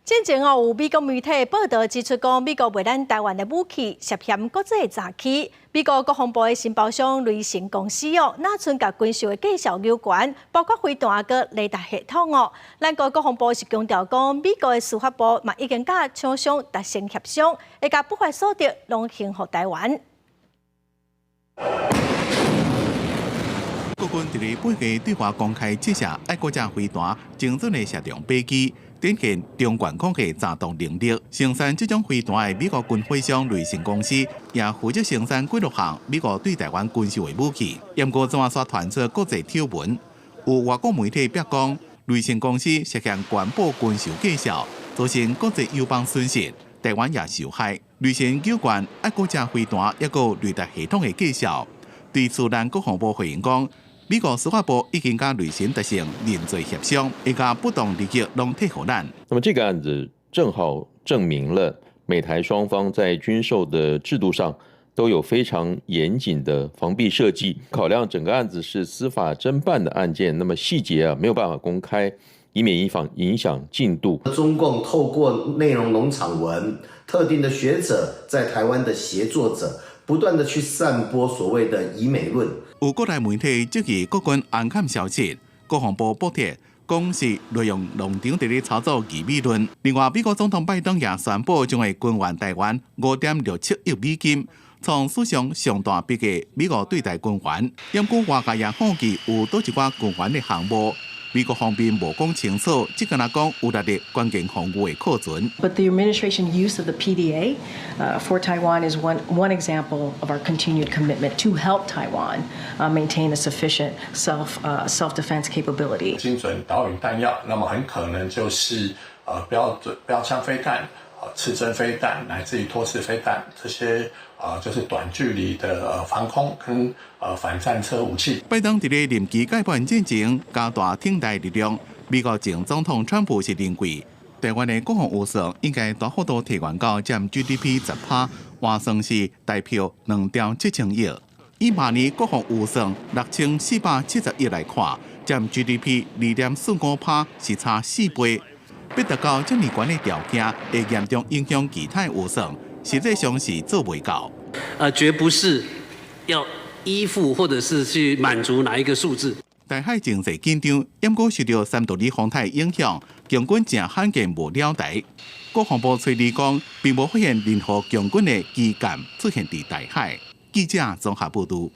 進前哦，有美國媒體報道指出，講美國賣咱台灣的武器涉嫌國際詐欺。美國國防部的承包商雷神公司哦，若賰共軍售的價數有關，包括飛彈佮雷達系統哦。咱國國防部是強調講，美國的司法部嘛已經佮廠商達成協商，會共不法所得攏還予台灣。國軍佇咧8月對外公開試射愛國者飛彈，精準的射中飛機，展現中懸空的戰鬥能力。生產這種飛彈的美國軍火商雷神公司，也負責生產幾落項美國對台灣軍售的武器。毋過怎啊煞傳出國際醜聞，有外國媒體表講，雷神公司涉嫌懸報軍售價數，造成國際友邦損失，台灣也受害。雷神有關愛國者飛彈抑閣雷達系統的價數，對此咱國防部回應講，美國司法部已經佮雷神達成認罪協商，會共不當利益攏退予咱。那麼這個案子正好證明了美台雙方在軍售的制度上都有非常嚴謹的防弊設計。考量整個案子是司法偵辦的案件，那麼細節啊沒有辦法公開，以免影響進度。中共透過內容農場文，特定的學者在台灣的協作者，不斷的去散播所謂的疑美論。有國內媒體質疑國軍安檢消息，國防部駁斥講是內容農場佇咧炒作疑美論。另外，美國總統拜登也宣布將會軍援台灣5.67億美金，創史上上大筆的美國對台軍援。毋過外界也好奇有佗一寡軍援的項目，美國方面無講清楚，只敢若講有列入關鍵防禦的庫存。 But the administration use of the PDA for Taiwan is one example of our continued commitment to help Taiwan maintain a sufficient self-defense capability. 精準導引彈藥，那麼很可能就是標準標槍飛彈、刺針飛彈，乃至於托式飛彈這些就是短距離的防空跟反戰車武器。拜登佇咧任期屆滿進前加大挺台力量。美國前總統川普是認為，台灣的國防預算應該大幅度提懸到佔 GDP 10%，換算是台票2兆7千億。以明年國防預算6470億來看，佔 GDP 2.45%是差4倍。欲達到這麼懸的條件，會嚴重影響其他預算，實際上是做袂到。絕不是要依附或者是去滿足哪一個數字。台海情勢緊張，毋過受著三度里風台影響，共軍誠罕見無繞台。國防部吹理講，並無發現任何共軍的機艦出現佇台海。記者綜合報導。